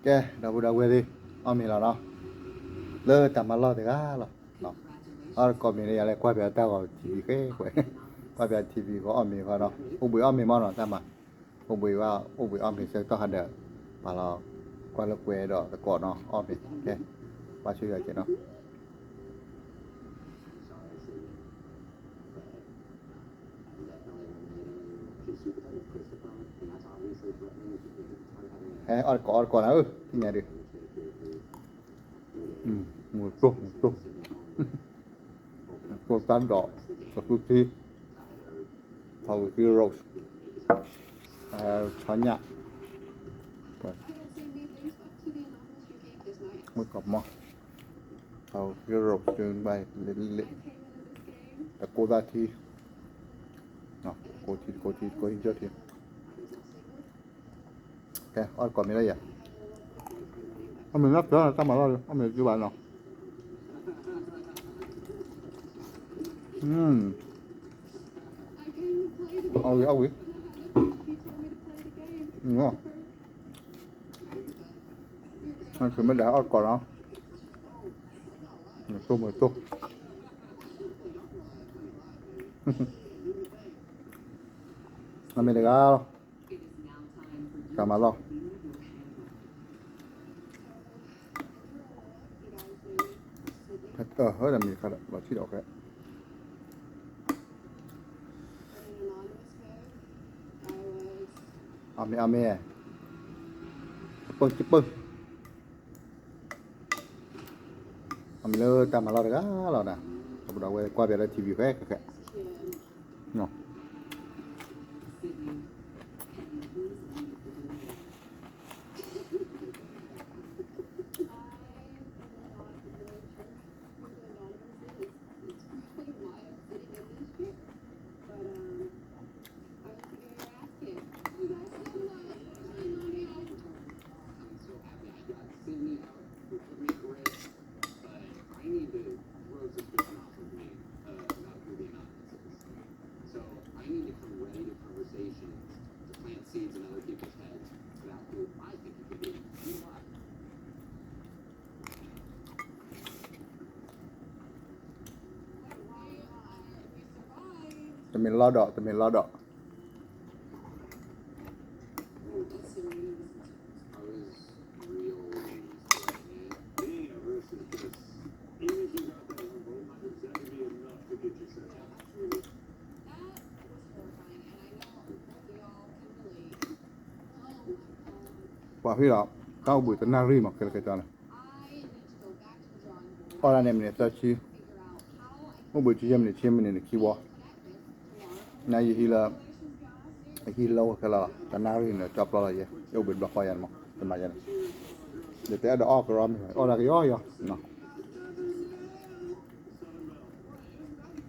ကဲ ဒီပုၢ်ဒီဝဲၢ်သ့ၣ် အီၣ်မ့ၤလီၤနီၤ, လၢတၢ်မၤလီၢ်တဂၤလီၤ. အီၣ်တကိးမ့ၤလၢယၤလၢကွၢ်ပၠးတၢ်ဂီၤ ထံၣ်ဝံၤဃဲကွဲး, ကွၢ်ပၠးထံၣ်ဝံၤဃီ အီၣ်မ့ၤဃီနီၤ, အိၣ်ဘှံးအီၣ်မ့ၤမးနီၤ တၢ်မၤ, အိၣ်ဘှံးဝဲ အိၣ်ဘှံးအီၣ်မ့ၤဆၢကတီၢ်ဟးဒီး ပာ်လီၤ ကွၢ်လၢကွဲးဒီးတကိးနီၤ အီၣ်မ့ၤ ကဲ ဘၣ်ဆိၣ်ယၤကဲနီၤ. ဟဲအီၣ်တကိးအီၣ်တကိးနၤဧၢ သ့ၣ်ညါဒုး, မုၢ်တိၢ်မုၢ်တိၢ်, တိၢ်တၢ်ဒီး ကသူထံ, ထီၣ်ဝံၤသံရိး, ဆီညၣ်, မုၢ်ကီးမီၢ်, ထီၣ်ဝံၤသံရိး လ့လ့, တကိးသၣ်ထံ, တကိးထံ တကိးထံ တကိးဟံးကၠီထံ ကဲ အီၣ်တကိးမ့ၤလၢယၤ, အီၣ်မ့ၤလၢကျၢၤ တၢ်မၤလီၢ် အီၣ်မ့ၤက့ဘၣ်နီၤ, အီၣ်ဝံၤ အီၣ်ဝံၤ, အီၣ်မ့ၤဒၣ်အီၣ်တကိးနီၤ, မ့ၢ်တိၢ်မ့ၢ်တိၢ်, အီၣ်မ့ၤတဂၤလီၤ တၢ်မၤလီၢ်, ဟဲတၢ်ဟဲဒီးမ့ၢ်တခါဒီး လီၤထံၣ်ဒီးခဲ, အီၣ်မ့ၤအီၣ်မ့ၤ, ကပၢၢ်ကပၢၢ်, အီၣ်မ့ၤလၢတၢ်မၤလီၢ်တဂၤလီၤဒီး, ဒီပုၢ်ဒီဝဲၢ်ကွၢ်ပၠးလၢထံၣ်ဝံၤဃဲဃဲဃဲ တမ့ၢ်လီၤဒီး တမ့ၢ်လီၤဒီး ပှၤဟ့ၣ်လီၤ တၢ်အိၣ်ဘှံးတနၣ်ရံၣ်မး ခဲလၢာ်ခဲဆ့န့ၣ် အီၣ်ဒၣ်န့ၣ်မံးနံးသၢဆံ, အိၣ်ဘှံးဆံယဲၢ်မံးနံး ဆံမံးနံးန့ၣ်ခံဝီ, နယဟံးလၢ အဟံးလၢအိၣ်ခဲလၢာ် တနၣ်ရံၣ်န့ၣ် ကၠီပျီလီၤယဲ ယအိၣ်ဘှံးဘျီဃီယၤန့ၣ်မး တမၤယဲန့ၣ်, ဒီးတအဲၣ်ဒိးအီၣ်ကရီမ့ၢ် အီၣ်ဒၣ်ကယီယီ, ကီ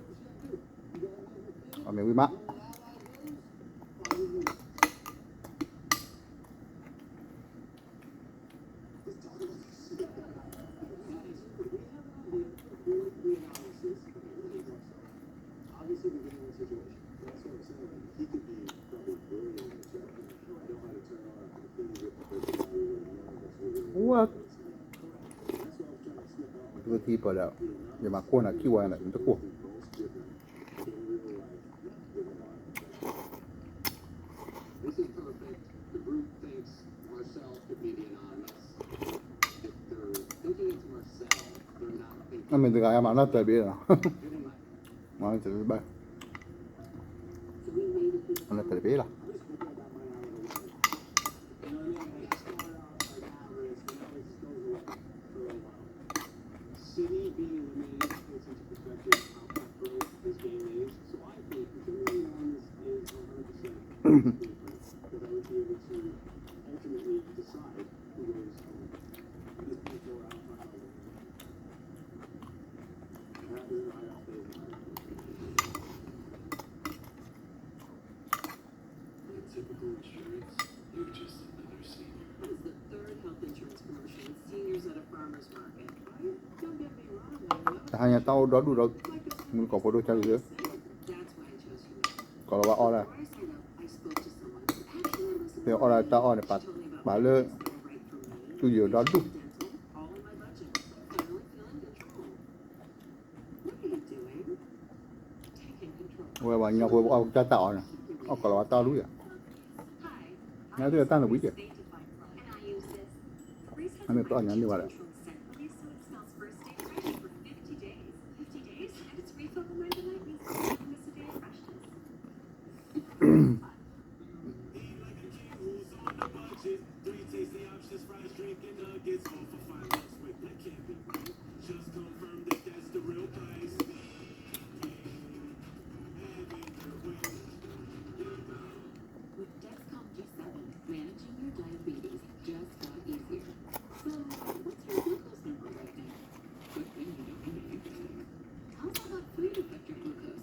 ၢ်ပယီၤထံဝံၤကဲကီၢ်အီၣ်မ့ၤ အီၣ်မ့ၤဝံၤမး ဝဲ တသံပှၤဒီး ယမၤကိၢ်နၤခံဝဲန့ၣ် နတကိၢ် အမ့ၢ်တဂၤယမၤနီၢ်တၢၤတဘ့ၣ်လီၤ, မၤနီၢ်တၢၤတဘ့ၣ်, မၤနီၢ်တၢၤတဘ့ၣ်လီၤ. What is the third health insurance commercial with seniors at a farmer's market? Don't get me wrong, I know. တဟါညါတၢ်အိၣ်ဒီဒူၣ်ဒီး မုၢ်ကီၢ်ဖိဒိၣ်ကၢ်လံလၢ That's why I chose you. ကိးလီၤဝဲအီၣ်ဒၣ်, တဲအီၣ်ဒၣ်တၢ်အီၣ်န့ၣ် ပာ်လၢ တူၢ်ယိာ်ဒီဒူၣ်, အဝဲပှၤကညီဖိအီၣ်တၢ်တၢ်အီၣ်န့ၣ်, အီၣ်ကိးလီၤဝဲတၢ်အီၣ်တဝံၤယဲ, နသ့ၣ်တၢ်တဝံၤယဲ, အမ့ၢ်တအီၣ်ညါန့ၢ်ဝဲဒၣ်. With Dexcom G seven, managing your diabetes just got easier. So, what's your glucose number right now? Good thing you don't need anything. How's all that food affect your glucose?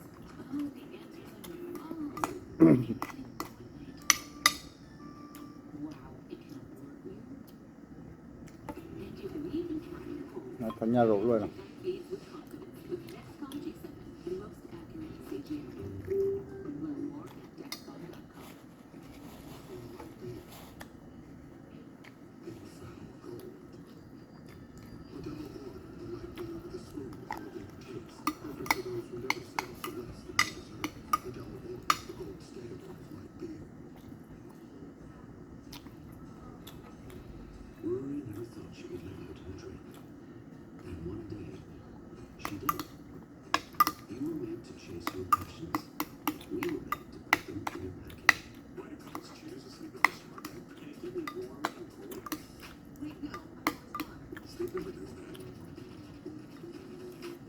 Oh, the answer's in your phone. Wow, it can alert you. And you can even track your goals. နထီၣ်ညၣ်ရိၤဖျိၣ်နီၤ. Feeds with confidence with Dexcom G seven, the most accurate E C G. Learn more at dexcom dot com. Modelo Oro, the light beer with a smooth, elegant taste. Perfect for those who never settle for less than they deserve. Modelo Oro, the gold standard of light beer. Rory never thought she would live out her dream. And one day, she did. You were made to chase your passions. We were made to put them in your package. Why do couples choose to sleep with a smart bed? Can it keep me warm and cool? Wait, no, I'm not smart. Sleep Number does that.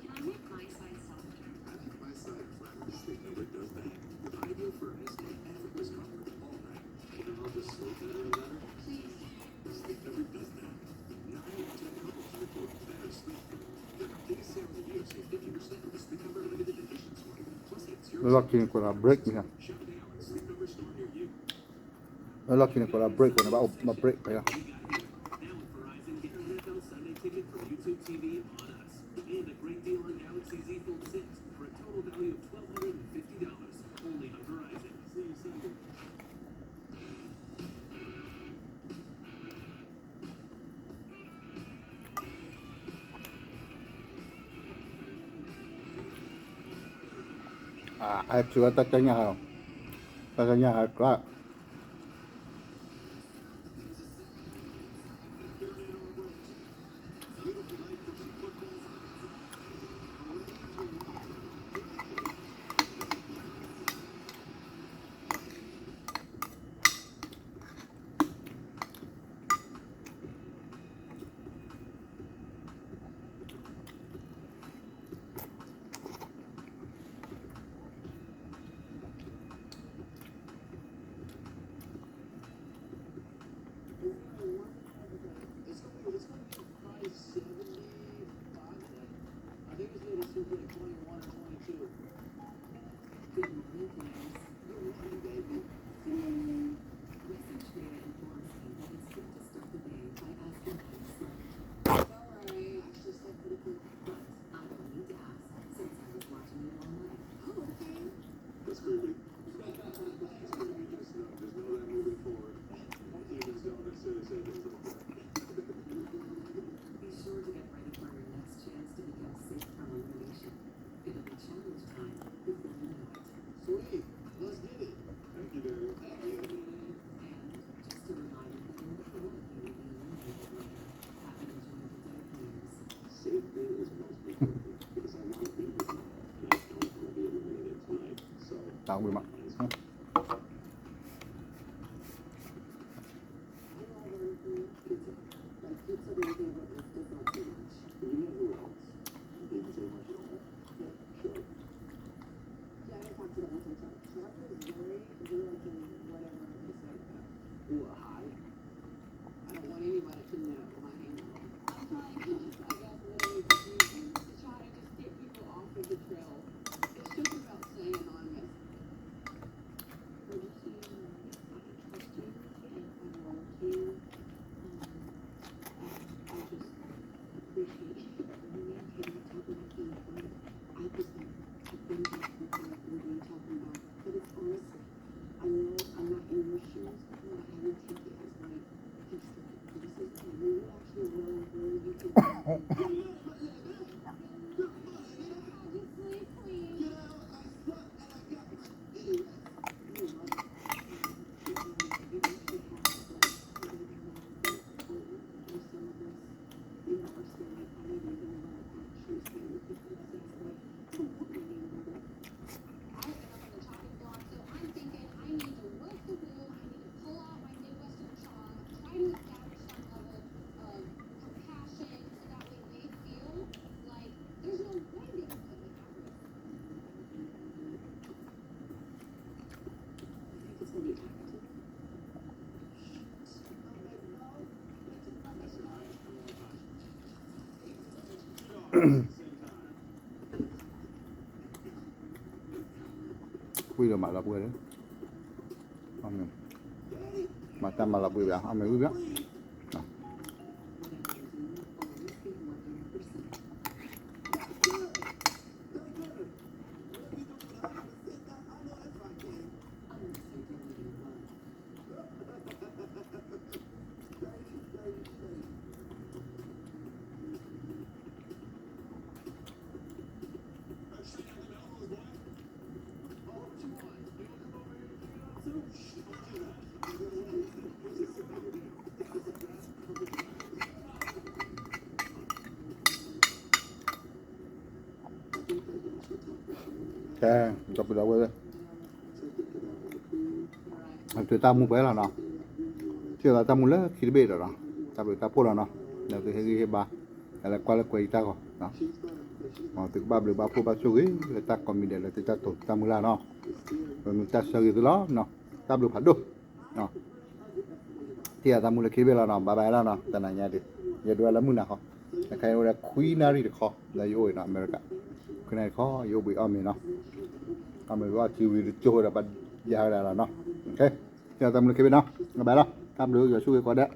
Can I make my side softer? I think my side flatters. Sleep Number does that. Ideal for a smart, effortless comfort all night. Can I just sleep better and better? Please. Sleep Number does that. Nine in ten couples report better sleep. Get a savings of fifty percent with the Sleep Number Limited Edition Smart. Plus, get zero percent. လၢလီၢ်ခံန့ၣ် ကွၢ်လၢ break န့ၣ်, Shop now at a Sleep Number store near you. လၢလီၢ်ခံန့ၣ် ကွၢ်လၢ break န့ၣ် ဘၣ်အိၣ် break ဖဲလီၤ. Now with Verizon, get an N F L Sunday Ticket from YouTube T V on us. And a great deal on Galaxy Z Fold six for a total value of twelve hundred and fifty dollars, only on Verizon. See you Sunday. အထုးဝဲတၢ်ကညၣ်ဟး, တၢ်ကညၣ်ဟးကျါ. It's gonna be, it's gonna be probably seventy-five today. I think it's gonna be something like twenty-one or twenty-two. Good morning, Clarence. Good morning, baby. Good morning. Research data informs me that it's good to start the day by asking how you slept. It's all right. I actually slept pretty good. But I don't need to ask since I was watching you all night. Oh, okay. That's creepy. That's creepy. Just know, just know that moving forward, demons don't necessarily say things like that. Be sure to get ready for your next chance to become safe from a relation. It'll be challenge time before you know it. Sweet. Let's get it. Thank you, Daddy. Thank you. And just a reminder that I'm proud of you being a leader. Happy to join the Dove Years. Safety is most important because I want to be with you, and I don't want to be eliminated tonight. So, တၢ်ဝံၤမး Pizza. Like, pizza, but I think about this does not say much. You know who else? Didn't say much at all. Yeah, sure. Yeah, I talked to the whole time. Trevor is very, very, like, in whatever they say about. What, high? I don't want anybody to know my hangover. I'm trying to just, I guess, eliminate confusion to try to just get people off of the trail. It's just about staying anonymous. Would you say anonymous? I can trust you and I know you. Um, I, I just appreciate you maintaining integrity and I think that I've been talking about what we've been talking about, but it's all ဝံၤဒီးမၤလီၤပှဲၤလၢ မၤတၢ်မၤလီၤပှဲၤဘၣ် အမ့ၢ်ဝံၤဘၣ် ကဲ ဒီပုၢ်ဒီဝဲၢ် အဝဲတၢ်မူပှဲၤလီၤနီၤ, ထံၣ်သးတၢ်မူလၢခံတဘ့ၣ်ဒီးနီၤ, တၢ်ဘျုးတၢ်ဖှိၣ်လီၤနီၤ, ဒီးသုဟ့ၣ်ဂံၢ်ဟ့ၣ်ဘါ, ဒီးလၢကွၢ်လၢကွဲးယတၢ်ဂီၤ, သုကဘၣ်ဘျုးဘၣ်ဖှိၣ်ဘၣ်ဆိၣ်ဂ့ၤ လၢတၢ်ကိးမံၤဒဲးလၢသုတၢ်တိာ်တၢ်မုၢ်လၢ်နီၤ, ပမ့ၢ်တၢ်ဆၢဂ့ၤသုလီၤ, တၢ်ဘျုးဖးဒိၣ် ထံၣ်သးတၢ်မူလၢခံတဘ့ၣ်လီၤနီၤ, ဘၣ်ဘၣ်လီၤနီၤ, တနၤညါဒ်, ယဒိးဝဲလၢမုၢ်နၤဃီ, တခါအံၤအိၣ်ဒီးခွံနၣ်ရံၣ်တခီ, ဒီးယအိၣ်အံၤနီၤ အမဲရကၤ, ခွံနၣ်ရံၣ်တခီ ယအိၣ်ဘှံးအီၣ်မ့ၤနီၤ, အီၣ်မ့ၤဝံၤအီထံဝံၤတကၠိဃီဒီးပှၤယၤဝဲဒၣ်လီၤနီၤ, ထံၣ်သးတၢ်မူလၢခံတဘ့ၣ်နီၤ, ဘၣ်ဘၣ်လီၤ, တၢ်ဘျုးယွၤဆိၣ်ဂ့ၤကိးဂၤဒဲး